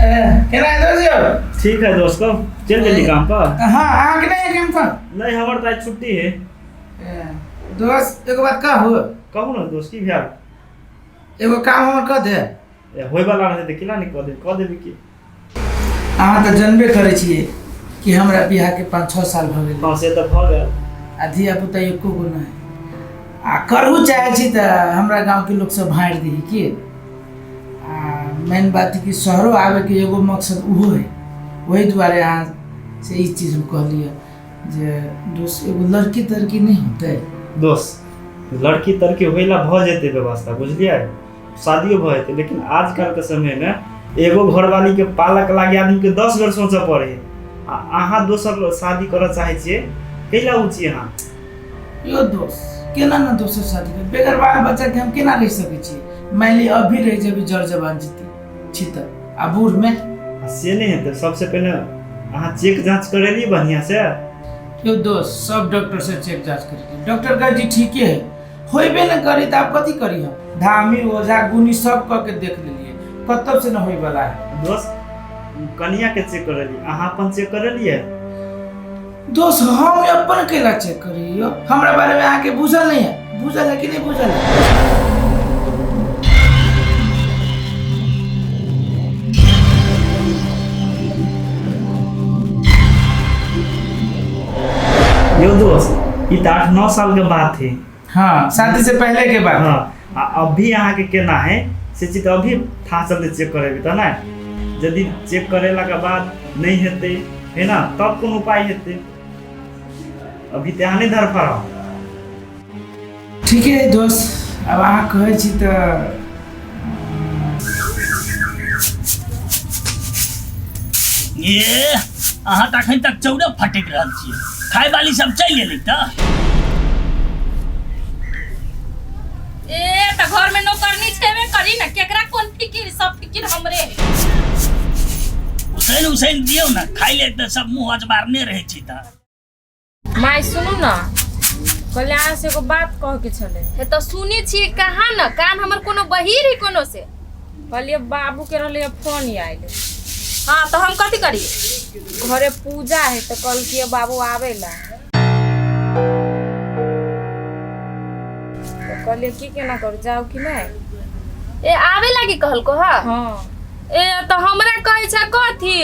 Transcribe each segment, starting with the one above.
केना है दोस्त यौ? ठीक है दोस्त, कब चल गेली काम पर? हाँ, अहाँके नहि है काम पर? नहीं, हमर तऽ आइ छुट्टी है। ए, दोस्त, एगो बात कहू? कहू ने दोस्त, की भेल? एगो काम हमर कऽ दे। ए, होय वाला रहै तऽ केना नहि कऽ देब, कऽ देबी की। अहाँ तऽ जनबे करै छियै कि हमरा बियाहके 5-6 साल भऽ गेल। हाँ, से तऽ भऽ गेल। आ धिया पुता एको गो नहि। आ करहु चाहै छी तऽ हमरा गाँवके लोक सब भाँड़ि दही की। आ मेन बात कि शहरो आबैके एगो मकसद ओहो है, ओहि दुआरे अहाँ से ई चीज हम कहलियै जे दोस्त, एगो लड़की तड़की नहि होतै? दोस्त, लड़की तड़की होइला भऽ जेतै व्यवस्था, बुझलियै? शादियो भऽ जेतै, लेकिन आजकलके समयमे एगो घरवालीके पालक लागे आदमीके 10 बेर सोचऽ पड़ै है, आ अहाँ दोसर शादी करऽ चाहै छियै, कैला उ छियै अहाँ? यो दोस्त, केना ने दोसर शादी कर, बगैर बाल बच्चा के हम केना रहि सकै छी? मान ली अभी रहि जेबै, जर जवान जीती छी तऽ आ बूढ़ में? आ से नहि हेतै। सबसे पहिने अहाँ चेक जाँच करेली बढ़िआँ से? यो दोस्त, सब डॉक्टर से चेक जाँच करी, डॉक्टर कहे जी ठीके है, होइबे न करी तऽ आब कथी करी हम? धामी ओझा गुनी सब कऽ के देख लेलियै, कतौ से न होय वाला है। दोस्त, कनिया के चेक करेली, अहाँ अपन चेक करेलियै? दोस्त, हम अपन केला चेक करी यो? हमरा बारे में अहाँके बुझल नहीं है? बुझल है कि नहीं बुझल है? यो दोस्त, ई तऽ 8-9 साल के बात है। हाँ, शादी से पहले के बात। हाँ, आ अभी अहाँके केना है से चीज अभी था चलते चेक करेबै तऽ नहि, यदि चेक करेला के बाद नहि हेतै है ना, तब कोन उपाय हेतै? अभी तऽ अहाँ नहि धरफड़ाउ। ठीके है दोस्त, अब अहाँ कहै छी तऽ ये अहाँ तऽ अखन तक चौरे फटकि रहल छियै, खाय वाली सब चलि एलै तऽ। ए, तऽ घर में नौकरनी छेबे करी ना, केकरा कोन फिकिर, सब फिकिर हमरे है। उसैन उसैन दियौ ने खाय ले, तऽ सब मुँह अजबारने रहै छै तऽ। माय, सुनू ने, कहले अहाँ से एगो बात कह के छलै। हे, तऽ सुनी छी कहाँ न, कान हमर कोनो बहिर ही कोनो से। कहलिए बाबू के रहले फोन आयल। हाँ, तऽ हम कथी करी? घरे पूजा है तऽ कहलकिए बाबू आवे ला, तऽ कहलिए की केना करू, जाउ कि नहि? ए, आवे लागी कहलको? हाँ। हाँ। ए, तऽ हमरा कहै छै कथी,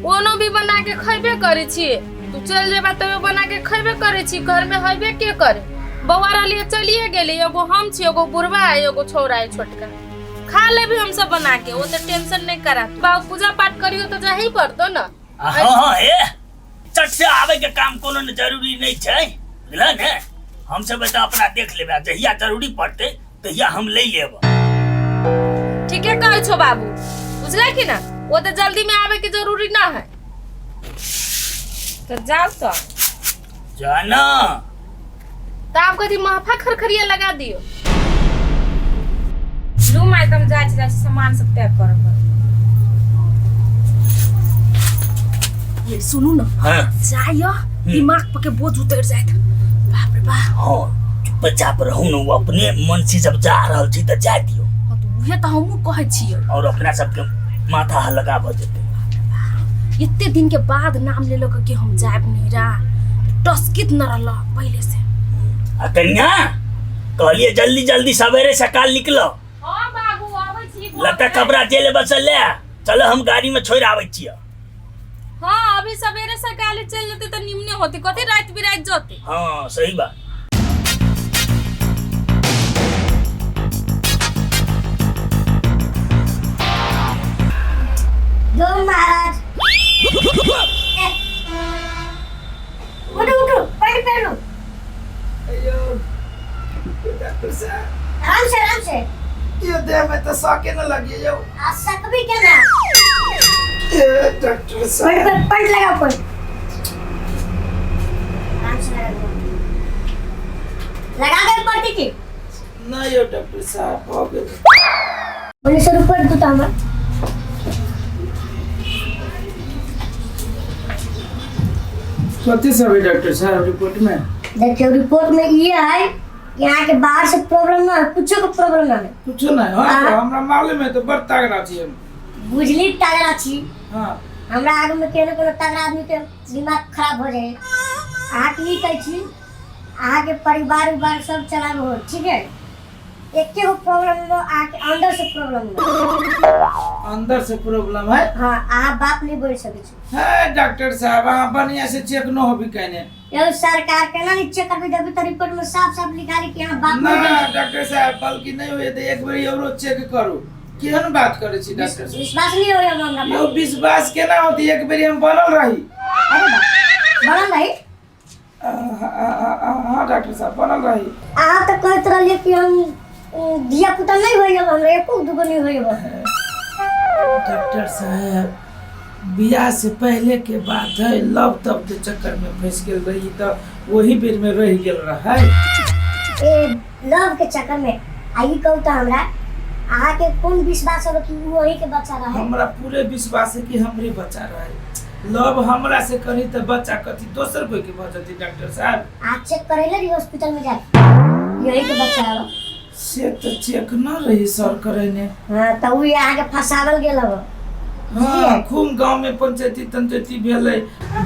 ओनो भी बना के खैबे करै छी, तू चल जेबा तबे बना के खैबे करै छी, घर में हैबे के करे? बौआ रहलिए चलिए गेली, एगो हम छी, एगो बुढ़वा है, एगो छौड़ा है छोटका, खा लेबी हम सब बना के, ओ तऽ टेंशन नहीं करा। बाबू, पूजा पाठ करियो तऽ जाही पड़तो ना। आ हाँ हाँ, हे चट से आवे के काम कोनो ने जरूरी नहीं छै, बुझल ने? हम सब तऽ अपना देख लेबै, आ जहिया जरूरी पड़तै तहिया हम ले लेब। ठीके कहै छो बाबू, बुझलै कि ना? वो तऽ जल्दी में आवे के जरूरी ना है। तऽ जाउ तऽ। जाना। तऽ आब कथी महफा खरखरिया लगा दियो? लू माय, तऽ हम जाइ छी, जाइ छी सामान सब पैक करब। ये सुनू ना। हाँ। जाइयो, दिमाग पर के बोझ उतर जायत, बाप रे बाप। हाँ, चुपचाप रहू ने, ओ अपने मन से जब जा रहल छी तऽ जाय दियौ। हाँ, तऽ उहे तऽ हमहूँ कहै छियै। और अपना सबके माथा हल्का भऽ जेतै। एते दिन के बाद नाम लेलक कि हम जायब नैरा, टसकित न रहल पहले से। आ कन्या, कहलिए जल्दी जल्दी सवेरे सकाल निकलो। हाँ बाबू, आबै छी। लत्ता कपड़ा जे लेबऽ से ले चलो, हम गाड़ी में छोड़ि आबै छियै। हाँ, अभी सवेरे सकाले चल जेते तऽ निमने होते, कथी रात बिरात जते। हाँ, सही बात। दो महाराज, ए, उठो उठो, पैर पहनो। अयो डॉक्टर साहब। आराम से, आराम से। यो देह में तो सके न लगी यो। आ सकबी केना? ए डॉक्टर पैर साहब। पर पैर लगा, पैर आराम से लगा दो। लगा दे पड़ती की। ना यो डॉक्टर साहब, हो गेल। बोले सर ऊपर दू तो हमर। कथी सब है डॉक्टर साहब रिपोर्ट में? देखियो, रिपोर्ट में ये है कि यहाँ के बाहर से प्रॉब्लम ना है, कुछो के प्रॉब्लम ना है। कुछो नहीं? हाँ, तो हाँ। हमरा मालूम है, तो बड़ तगड़ा छी हम। बुझली तगड़ा छी। हाँ। हमरा आगू में केहनो कोनो तगड़ा आदमी के दिमाग खराब हो जाए। अहाँके ई कहै छी, अहाँके परिवार उरिवार सब चलाबे हो, ठीक है? एके गो प्रॉब्लम हो अहाँके, अंदर से प्रॉब्लम हो। अंदर से प्रॉब्लम है? हाँ, अहाँ बाप नहीं बोल सकै छी। है डॉक्टर साहब, अहाँ बढ़िया से चेक न होबी कहने। यौ सरकार केना नहीं चेक करबी? देबी तऽ रिपोर्ट में साफ साफ लिखा ली कि अहाँ बाप ना नहीं बोल। डॉक्टर साहब, बल्कि नहीं हुए तऽ एक बेर औरो चेक करू। केहन बात करै छी डॉक्टर साहब? विश्वास नहीं होय हमरा पर? यौ विश्वास केना होती? एक बेर हम बनल रही। अरे बाप, बनल रही? हाँ डॉक्टर साहब, बनल रही। अहाँ तऽ कहैत रहलियै कि हम धिया पुता नहीं होय, हमरा एको दूगो नहीं होय। डॉक्टर साहब, बियाह से पहले के बात है, लव तब के चक्कर में फंस गेल रही तऽ वही बेर में रह गेल रहे। ए लव के चक्कर में आ ई कहू तऽ हमरा अहाँके कोन विश्वास हो कि उ वही के बच्चा रहे? हमरा पूरे विश्वास है कि हमरे बच्चा रहे। लव हमरा से करी तऽ बच्चा कथी दोसर कोई के भऽ जती डॉक्टर साहब? अहाँ चेक करेले रही हॉस्पिटल में जाके यही के बच्चा हो? से तऽ चेक न रही सर करेने। हाँ, तऽ उ अहाँके फंसावल गेल हो। हाँ, खूब गांव में पंचायती तंचायती भेलै,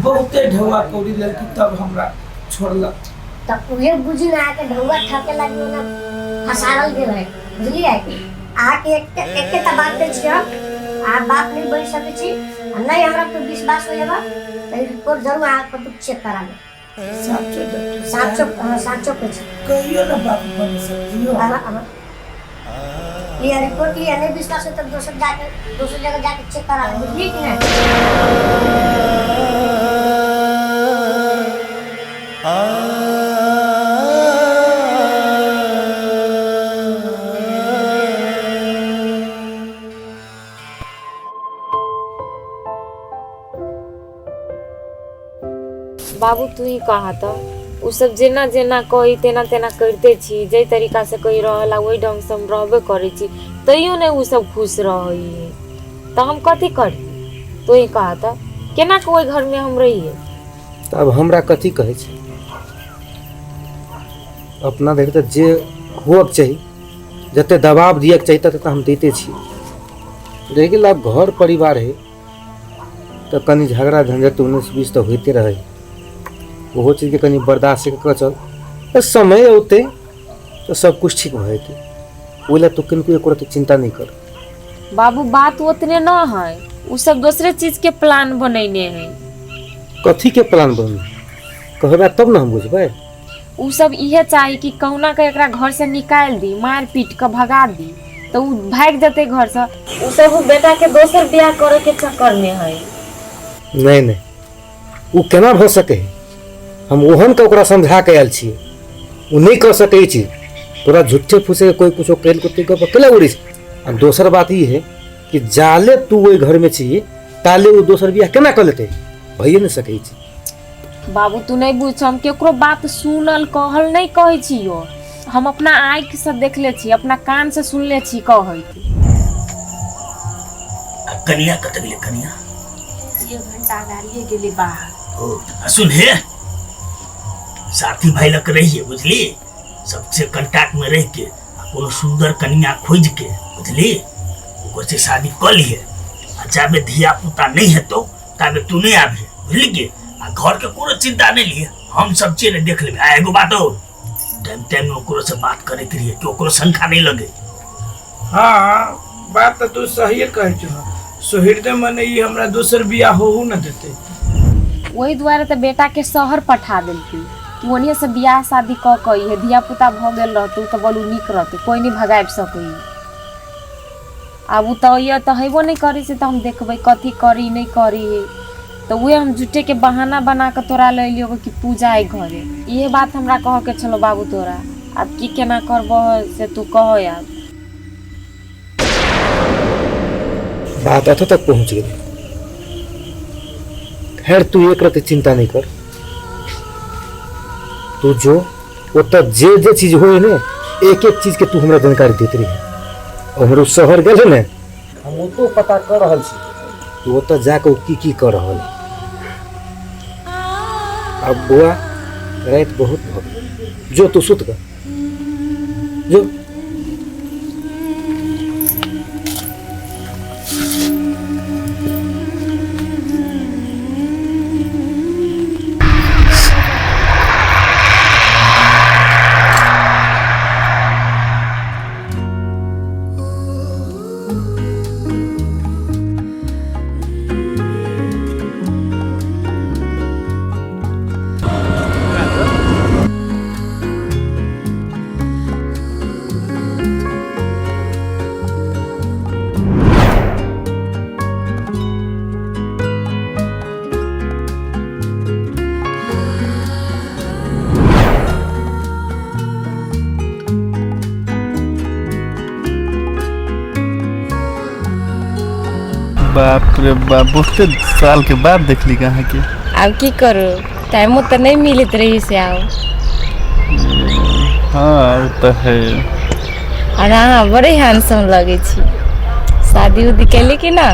बहुते ढौआ कौड़ी लेलकी तब हमरा छोड़लक। तऽ उहे बुझी ने अहाँके ढौआ ठके लागी ओना फंसावल गेल है, बुझलियै? अहाँके एक एकेटा बात कहै छी हम, अहाँ बाप नहीं बनि सकै छी आ नहीं हमरा पर विश्वास हो जाबा तऽ रिपोर्ट जरूर अहाँ कतौ चेक करा लेब। साचो डॉक्टर साचो? साहब? हाँ, साचो कहै छी। कहियो ना बाप बन सकती हो? अहाँ अहाँ लिअ रिपोर्ट लिअ, नहीं विश्वास हो तऽ दोसर जाके दोसर जगह जाके चेक करा लेब, बुझलियै कि नहीं? बाबू, तू ही कहा तऽ ओ सब जेना जेना कही तेना तेना करिते छी, जाहि तरीकासँ कहि रहल आ ओहि ढङ्गसँ हम रहबे करै छी, तैयो नहि ओ सब खुश रहै, तऽ हम कथी करी? तू ही कहा तऽ केना कऽ ओहि घरमे हम रहियै? तऽ आब हमरा कथी कहै छै? अपना धरि तऽ जे हुअके चाही, जते दबाव दियके चाही तते तऽ हम दैते छी। रहि गेल आब घर परिवार है तऽ कनि झगड़ा झंझट 19-20 तऽ होइते रहै, ओहो चीजके कनि बर्दाश्त कऽ कऽ चल। तऽ समय औतै तऽ सब किछु ठीक भऽ जेतै। ओहि लए तू कनिको एको रत्ती चिन्ता नहि कर। बाबू, बात ओतने न है, ओ सब दोसरे चीजके प्लान बनैने है। कथीके प्लान बनलै? कहबै तब ने हम बुझबै। ओ सब इहे चाही कि कहुना के एकरा घर से निकालि दी, मारि पीट कऽ भगा दी तऽ ओ भागि जेतै घरसँ। ओ सब ओ बेटा के दोसर बियाह करे के चक्कर में है। नहि नहि, ओ केना भऽ सकै है? हम ओहन के ओकरा समझा के आयल छियै, ओ नहि कऽ सकै ई चीज। तोरा झूठे फूसे के कोई कुछो कहि कुत्ते गप केला उड़ै छै। आ दोसर बात ई है कि जाले तू ओहि घरमे छी ताले ओ दोसर बियाह केना कऽ लेतै? भइए नहि सकै छै। बाबू, तू नहि बुझ, हम केकरो बात सुनल कहल नहि कहै छियो, हम अपना आँखि से देखले छी, अपना कान से सुनले छी कहैत। आ कनिया कतऽ गेलै कनिया? एक घंटा अगाड़िए गेलै बाहर। ओ आ सुन हे, साथी भाई लग रहिए, बुझली? सबसे कंटाक्ट में रह के आ कोनो सुंदर कनिया खोज के, बुझली, ओकर से शादी कऽ लिए। आ जाबे धिया पुता नहीं हेतौ ताबे तू नहीं आबे, बुझली कि? आ घर के कोनो चिंता नहीं लिए, हम सब चीज देख लेबै। आ एगो बात और, टाइम टाइम में ओकरो से बात करैत रहिए कि ओकरो शंका नहीं लगे। हाँ, बात तऽ तू सहिए कहै छह। सुहृदय मने ई हमरा दोसर बियाह होहू न देतै। ओहि दुआरे तऽ बेटाके शहर पठा देलकै कि ओनिये से बियाह शादी कऽ कऽ इहे धिया पुता भऽ गेल रहतौ तऽ बलू नीक रहतै, कोइ नहि भगाबि सकैए। आब ओ तऽ अइए तऽ हेबो नहि करै छै, तऽ हम देखबै कथी करी नहि करी। तऽ उहे हम झूठेके बहाना बना कऽ तोरा लऽ एलियौ कि पूजा अइ घरे। इहे बात हमरा कहऽके छलौ बाबू तोरा। आब की केना करबह से तू कह आब। बात एतऽ तक पहुँच गेलै। खैर, तू एक रत्ती चिंता नहीं कर। तू जो ओतऽ जे जे चीज होइ ने, एक एक चीज के तू हमरा जानकारी दैत रही। हमरो शहर गेल ने, हम ओतौ पता कऽ रहल छी कि ओतऽ जाकऽ ओ की की कऽ रहल है। आब बौआ, राति बहुत भऽ गेल, जो तू सुत ग जो। बाप रे बाप, बहुते साल के बाद देखली अहाँके। आब की करू, टाइमो तऽ नहि मिलैत रही से आउ। हाँ ओ तऽ है। और अहाँ बड़े हैंडसम लगै छी। शादी उदी कैली कि ना?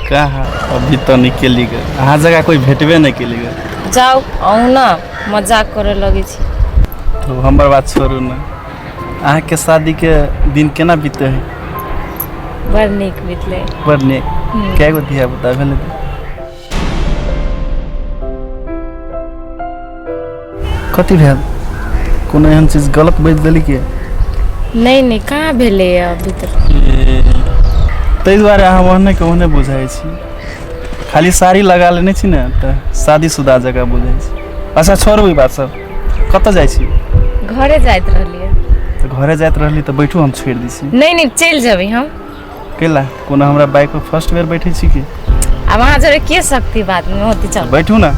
कहाँ, अभी तऽ नहि केली गे, अहाँ जगह कोइ भेटबे नहि केली गे। जाउ अहूँ ना मजाक करे लगै छी। तो हमर बात छोड़ू ने, अहाँके शादीके दिन केना बीते है? बड़ नीक बीतलै। बड़ नीक। कए गो धिया पुता भेलै? कथी भेल? कोनो एहन चीज गलत बाजि देली के? नहि नहि, कहाँ भेलै अभी तक। ताहि दुआरे अहाँ ओहने के ओहने बुझाइ छी, खाली साड़ी लगा लेने छी ने तऽ शादीशुदा जकाँ बुझाइ छी। अच्छा छोड़ू ई बात सब, कतऽ जाइ छी? घरे जाइत रहलियै। तऽ घरे जाइत रहली तऽ बैठू, हम छोड़ि दै छी। नहि नहि, चलि जेबै हम। कैला? कोनो हमरा बाइक पर फर्स्ट बेर बैठे छी की? आब अहाँ जरे के सकती बात में होती, चल बैठू ना।